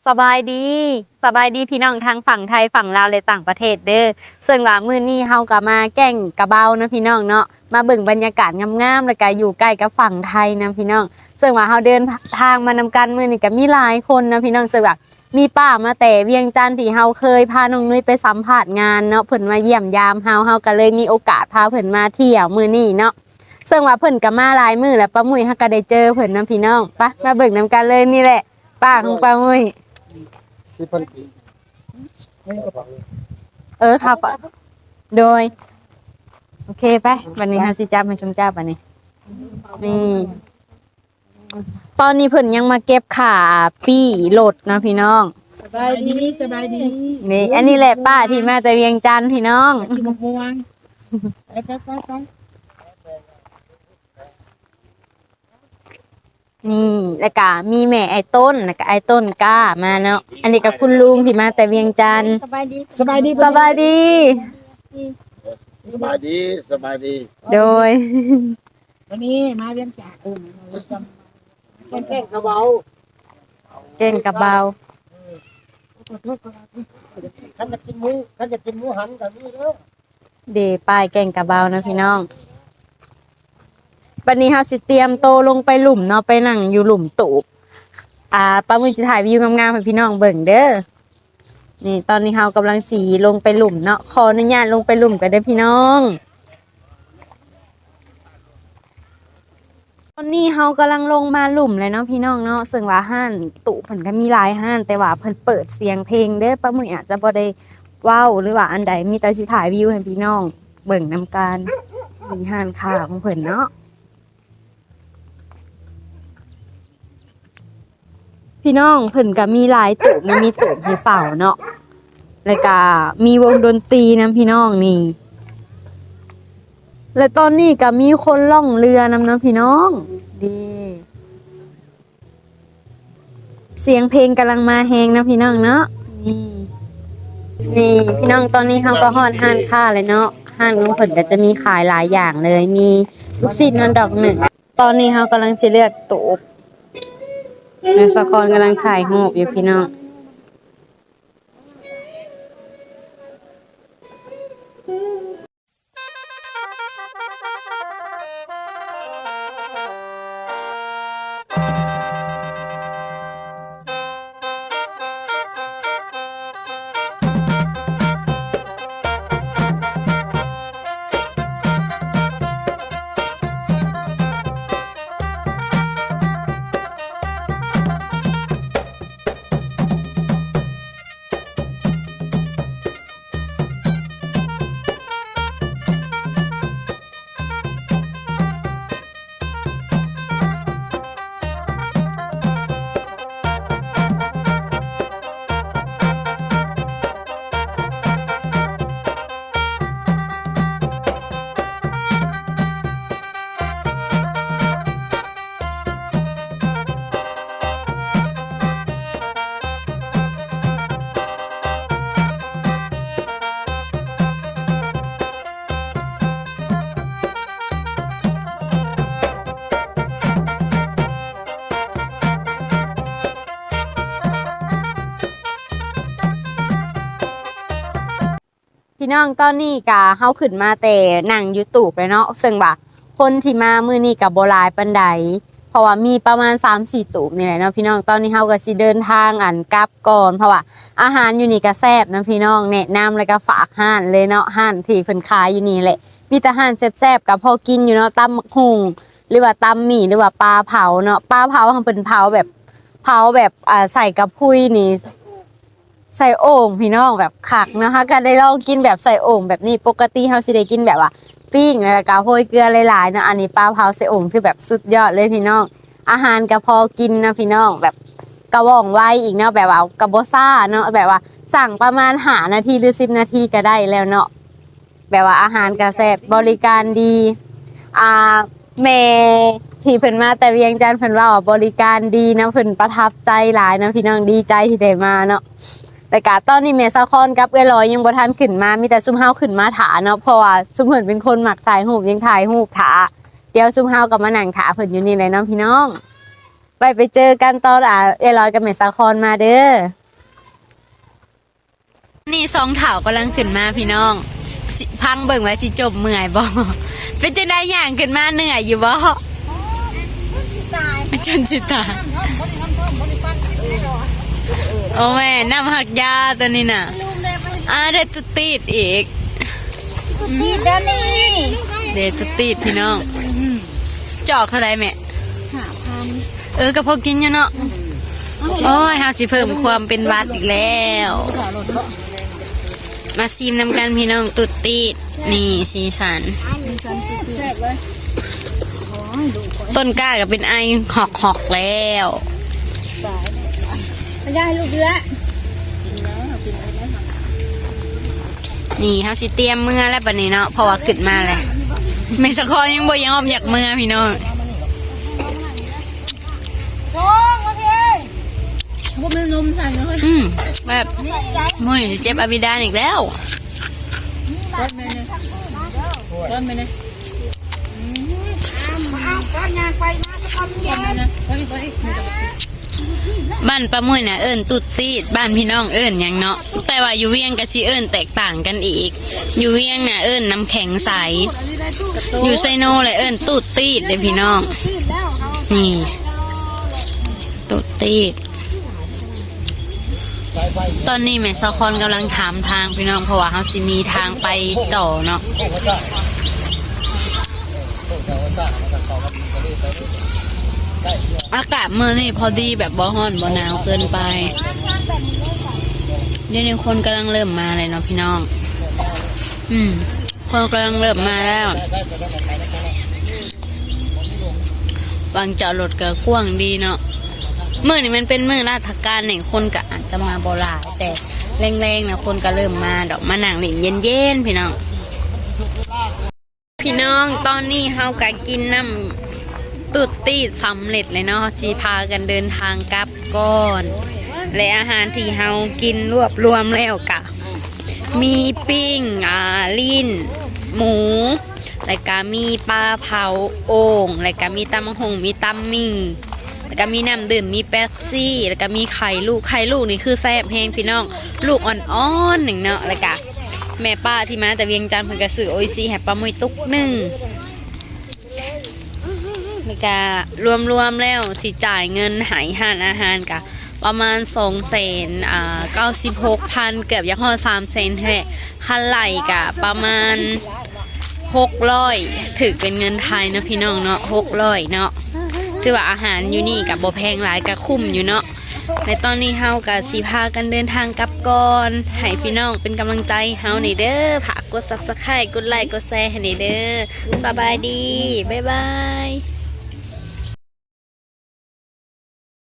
ສະບາຍດີ ສະບາຍດີພີ່ນ້ອງທັງຝັ່ງໄທ ຝັ່ງລາວ ແລະ ຕ່າງປະເທດເດີ. ເຊິ່ງວ່າມື້ນີ້ເຮົາກໍມາແກ້ງກະເບົາເນາະພີ່ນ້ອງເນາະ, ມາເບິ່ງບັນຍາກາດງາມໆ ແລ້ວກໍຢູ່ໃກ້ກັບຝັ່ງໄທນຳພີ່ນ້ອງ. ເຊິ່ງວ່າເຮົາເດີນທາງມານຳກັນມື້ນີ້ກໍມີຫຼາຍຄົນເນາະພີ່ນ້ອງ, ເຊິ່ງວ່າມີປ້າມາແຕ່ວຽງຈັນ ທີ່ເຮົາເຄີຍພານ້ອງນຸ້ຍໄປສຳພາດງານເນາະ, ເພິ່ນມາຢ້ຽມຢາມເຮົາ ເຮົາກໍເລີຍມີໂອກາດພາເພິ່ນມາທ່ຽວມື້ນີ້ເນາະ. ເຊິ່ງວ່າເພິ່ນກໍມາຫຼາຍມື້ແລ້ວ ປ້າມຸ້ຍເຮົາກໍໄດ້ເຈີເພິ່ນນຳພີ່ນ້ອງ. ໄປ ມາເບິ່ງນຳກັນເລີຍ, ນີ້ແຫຼະປ້າຂອງປ້າມຸ້ຍ. ສິບພັນກີບ. ເອີ ຄ່າປະ ໂດຍ ໂອເຄ ໄປ ບັດນີ້ເຮົາຊິຈັບໃຫ້ຊຸມເຈົ້າບັດນີ້. ນີ້ ຕອນນີ້ເພິ່ນຍັງມາເກັບຄ່າປີ້ລົດເນາະພີ່ນ້ອງ. ສະບາຍດີ ສະບາຍດີ. ນີ້ ອັນນີ້ແຫຼະປ້າທີ່ມາແຕ່ວຽງຈັນພີ່ນ້ອງ. ກິນໝາກມ່ວງ. ໄປ ໄປ ໄປ ໄປ. ນີ້ ແລ້ວກະມີແມ່ອ້າຍຕົ້ນ ແລ້ວກະອ້າຍຕົ້ນກ້າມາເນາະ. ອັນນີ້ກະຄຸນລຸງທີ່ມາແຕ່ວຽງຈັນ. ສະບາຍດີ ສະບາຍດີ ສະບາຍດີ ສະບາຍດີ ສະບາຍດີ. ໂດຍ ວັນນີ້ມາວຽງຈັນ ເອີ ມາວຽງຈັນ ແກ້ງກະເບົາ ແກ້ງກະເບົາ. ຄັນຢາກກິນໝູ ຄັນຢາກກິນໝູຫັນກໍມີເດີ. ເດ ປ້າຍແກ້ງກະເບົານະພີ່ນ້ອງ. ບັດນີ້ເຮົາຊິຕຽມໂຕລົງໄປລຸ່ມເນາະ, ໄປນັ່ງຢູ່ລຸ່ມຕູບ. ອ່າ ປ້າມຸ້ຍຊິຖ່າຍວິວງາມໆໃຫ້ພີ່ນ້ອງເບິ່ງເດີ. ນີ້ ຕອນນີ້ເຮົາກຳລັງຊິລົງໄປລຸ່ມເນາະ, ຂໍອະນຸຍາດລົງໄປລຸ່ມກ່ອນເດີພີ່ນ້ອງ. ຕອນນີ້ເຮົາກຳລັງລົງມາລຸ່ມແລ້ວເນາະພີ່ນ້ອງເນາະ, ເຊິ່ງວ່າຮ້ານຕູ້ເພິ່ນກໍມີຫຼາຍຮ້ານ ແຕ່ວ່າເພິ່ນເປີດສຽງເພງເດີ. ປ້າມຸ້ຍອາດຈະບໍ່ໄດ້ເວົ້າ ຫຼືວ່າອັນໃດ, ມີແຕ່ຊິຖ່າຍວິວໃຫ້ພີ່ນ້ອງເບິ່ງນຳກັນ. ມີຮ້ານຄ້າຂອງເພິ່ນເນາະ. ພີ່ນ້ອງ ເພິ່ນກໍມີຫຼາຍຕູບນະ, ມີຕູບໃຫ້ເຊົ່າເນາະ, ແລ້ວກໍມີວົງດົນຕີນຳພີ່ນ້ອງນີ້. ແລະຕອນນີ້ກໍມີຄົນລ່ອງເຮືອນຳເນາະພີ່ນ້ອງ. ເດ ສຽງເພງກຳລັງມາແຮງເນາະພີ່ນ້ອງເນາະ. ນີ້ ນີ້ພີ່ນ້ອງ ຕອນນີ້ເຮົາກໍຮອດຮ້ານຄ້າແລ້ວເນາະ. ຮ້ານຂອງເພິ່ນກໍຈະມີຂາຍຫຼາຍຢ່າງເລີຍ, ມີລູກຊີ້ນຮອດດອກໜຶ່ງ. ຕອນນີ້ເຮົາກຳລັງຊິເລືອກຕູບ, ແມ່ສາຄອນກຳລັງຖ່າຍຮູບຢູ່ພີ່ນ້ອງ. ພີ່ນ້ອງ ຕອນນີ້ກະເຮົາຂຶ້ນມາແຕ່ນັ່ງຢູ່ຕູບແລ້ວເນາະ, ເຊິ່ງວ່າຄົນທີ່ມາມື້ນີ້ກະບໍ່ຫຼາຍປານໃດ ເພາະວ່າມີປະມານສາມສີ່ຕູບນີ້ແຫຼະເນາະພີ່ນ້ອງ. ຕອນນີ້ເຮົາກະຊິເດີນທາງ ອັນ ກັບກ່ອນ ເພາະວ່າອາຫານຢູ່ນີ້ກະແຊບນະພີ່ນ້ອງ. ແນະນຳ ແລ້ວກະຝາກຮ້ານເລີຍເນາະ, ຮ້ານທີ່ເພິ່ນຂາຍຢູ່ນີ້ແຫຼະ ມີແຕ່ຮ້ານແຊບໆ ກະພໍກິນຢູ່ເນາະ, ຕຳໝາກຫຸ່ງ ຫຼືວ່າຕຳໝີ່ ຫຼືວ່າປາເຜົາເນາະ. ປາເຜົາຫັ້ນເພິ່ນເຜົາແບບ ເຜົາແບບ ອ່າ ໃສ່ກະພຸຍນີ້ ໃສ່ໂອ່ງພີ່ນ້ອງ ແບບຄັກເນາະ. ເຮົາກໍໄດ້ລອງກິນແບບໃສ່ໂອ່ງແບບນີ້, ປົກກະຕິເຮົາຊິໄດ້ກິນແບບວ່າປີ້ງ ແລ້ວກໍໂຮຍເກືອຫຼາຍໆເນາະ. ອັນນີ້ປາເຜົາໃສ່ໂອ່ງ ຄືແບບສຸດຍອດເລີຍພີ່ນ້ອງ. ອາຫານກໍພໍກິນເນາະພີ່ນ້ອງ, ແບບກໍວ່ອງໄວອີກເນາະ, ແບບວ່າກໍບໍ່ຊ້າເນາະ, ແບບວ່າສັ່ງປະມານຫ້ານາທີ ຫຼື ສິບນາທີກໍໄດ້ແລ້ວເນາະ. ແບບວ່າອາຫານກະແຊບ ບໍລິການດີ. ອ່າ ແມ່ທີ່ເພິ່ນມາແຕ່ວຽງຈັນ ເພິ່ນເວົ້າວ່າບໍລິການດີນຳ, ເພິ່ນປະທັບໃຈຫຼາຍນຳພີ່ນ້ອງ, ດີໃຈທີ່ໄດ້ມາເນາະ. ແລ້ວກະຕອນນີ້ແມ່ສາຄອນກັບເອື້ອຍລອຍຍັງບໍ່ທັນຂຶ້ນມາ, ມີແຕ່ຊຸມເຮົາຂຶ້ນມາຖ້າເນາະ, ເພາະວ່າຊຸມເພິ່ນເປັນຄົນມັກຖ່າຍຮູບ, ຍັງຖ່າຍຮູບຖ້າ. ດຽວຊຸມເຮົາກໍມານັ່ງຖ້າເພິ່ນຢູ່ນີ້ແຫຼະເນາະພີ່ນ້ອງ. ໄວ້ໄປເຈີກັນຕອນ ອ່າ ເອື້ອຍລອຍກັບແມ່ສາຄອນມາເດີ. ນີ້ສອງທ້າວກຳລັງຂຶ້ນມາພີ່ນ້ອງ ຊິ ພັງເບິ່ງວ່າຊິຈົມເມື່ອຍບໍ່? ເປັນຈັ່ງໃດ ຍ່າງຂຶ້ນມາເໜື່ອຍຢູ່ບໍ່? ຈົນຊິຕາຍ. ໂອ້ແມ່ ນ້ຳຮັກຢາຕົວນີ້ນະ. ອ່າ ໄດ້ຕຸດຕີດອີກ. ຕຸດຕີດເດ້ນີ້ ເດ້ຕຸດຕີດພີ່ນ້ອງ. ຈອກເທົ່າໃດແມ່? ຫ້າພັນ. ເອີ ກໍພໍກິນຢູ່ເນາະ. ໂອ້ຍ ເຮົາຊິເພີ່ມຄວາມເປັນຫວັດອີກແລ້ວ. ມາຊີມນຳກັນພີ່ນ້ອງ ຕຸດຕີດ. ນີ້ ສີສັນ. ຕົ້ນກ້າກໍເປັນໄອຮອກໆແລ້ວ. ຢາໃຫ້ລູກເດືອ. ນີ້ ເຮົາຊິຕຽມເມືອແລ້ວບັດນີ້ເນາະ ເພາະວ່າຂຶ້ນມາແລ້ວ. ແມ່ສາຄອນຍັງບໍ່ຍອມຢາກເມືອພີ່ນ້ອງ. ບໍ່ແມ່ນນົມໃສ່ເລີຍ. ອືມ ແບບ ມື້ນີ້ຊິເຈັບອາບິດານອີກແລ້ວ. ບ້ານປ້າໝຸ້ຍນະເອີ້ນຕຸດຕີດ ບ້ານພີ່ນ້ອງເອີ້ນຫຍັງເນາະ? ແຕ່ວ່າຢູ່ວຽງກໍຊິເອີ້ນແຕກຕ່າງກັນອີກ. ຢູ່ວຽງນະເອີ້ນນ້ຳແຂງໃສ ຢູ່ໄຊໂນລະເອີ້ນຕູດຕີດເດ້ພີ່ນ້ອງ. ນີ້ ຕູດຕີດ. ຕອນນີ້ແມ່ສາຄອນກຳລັງຖາມທາງພີ່ນ້ອງ ເພາະວ່າເຮົາຊິມີທາງໄປຕໍ່ເນາະ. ອາກາດມື້ນີ້ພໍດີ ແບບບໍ່ຮ້ອນບໍ່ໜາວເກີນໄປ. ດຽວນີ້ຄົນກຳລັງເລີ່ມມາແລ້ວເນາະພີ່ນ້ອງ. ອືມ ຄົນກຳລັງເລີ່ມມາແລ້ວ. ບາງຈອດລົດກໍກວ້າງດີເນາະ. ມື້ນີ້ມັນເປັນມື້ລາດພະການນີ້ ຄົນກໍອາດຈະມາບໍ່ຫຼາຍ ແຕ່ແລງໆນະ ຄົນກໍເລີ່ມມາດອກ ມານັ່ງຫຼິ້ນເຢັນໆ ພີ່ນ້ອງ. ພີ່ນ້ອງ ຕອນນີ້ເຮົາກໍກິນນ້ຳຕຸດຕີດສຳເລັດແລ້ວເນາະ ເຮົາຊິພາກັນເດີນທາງກັບກ່ອນ ແລະ ອາຫານທີ່ເຮົາກິນລວບລວມແລ້ວກະມີປີ້ງ ອ່າ ລີ້ນໝູ ແລະກະມີປາເຜົາໂອ່ງ ແລະກະມີຕຳບັກຫຸ່ງ ມີຕຳໝີ່ ແລະກະມີນ້ຳດື່ມ ມີເປັບຊີ ແລະກະມີໄຂ່ລູກ. ໄຂ່ລູກນີ້ຄືແຊບແຮງພີ່ນ້ອງ ລູກອ່ອນໆໜຶ່ງເນາະ ແລະກະ ແມ່ປ້າທີ່ມາແຕ່ວຽງຈັນ ເພິ່ນກະຊື້ໂອອິຊີໃຫ້ປ້າມຸ້ຍຕຸກໜຶ່ງ. ແລ້ວກະລວມໆແລ້ວທີ່ຈ່າຍເງິນໃຫ້ຮ້ານອາຫານກະປະມານສອງແສນ ອ່າ ເກົ້າສິບຫົກພັນ ເກືອບຢາກຮອດສາມແສນແທ້. ຄັນໄລ່ກະປະມານຫົກຮ້ອຍ ຖືກເປັນເງິນໄທເນາະພີ່ນ້ອງເນາະ ຫົກຮ້ອຍເນາະ. ຖືວ່າອາຫານຢູ່ນີ້ກະບໍ່ແພງຫຼາຍ ກະຄຸ້ມຢູ່ເນາະ. ໃນຕອນນີ້ເຮົາກໍຊິພາກັນເດີນທາງກັບກ່ອນ. ໃຫ້ພີ່ນ້ອງເປັນກຳລັງໃຈໃຫ້ເຮົາແດ່ເດີ. ຝາກກົດ Subscribe ກົດໄລ ກົດແຊໃຫ້ແດ່ເດີ. ສະບາຍດີ. ບາຍບາຍ.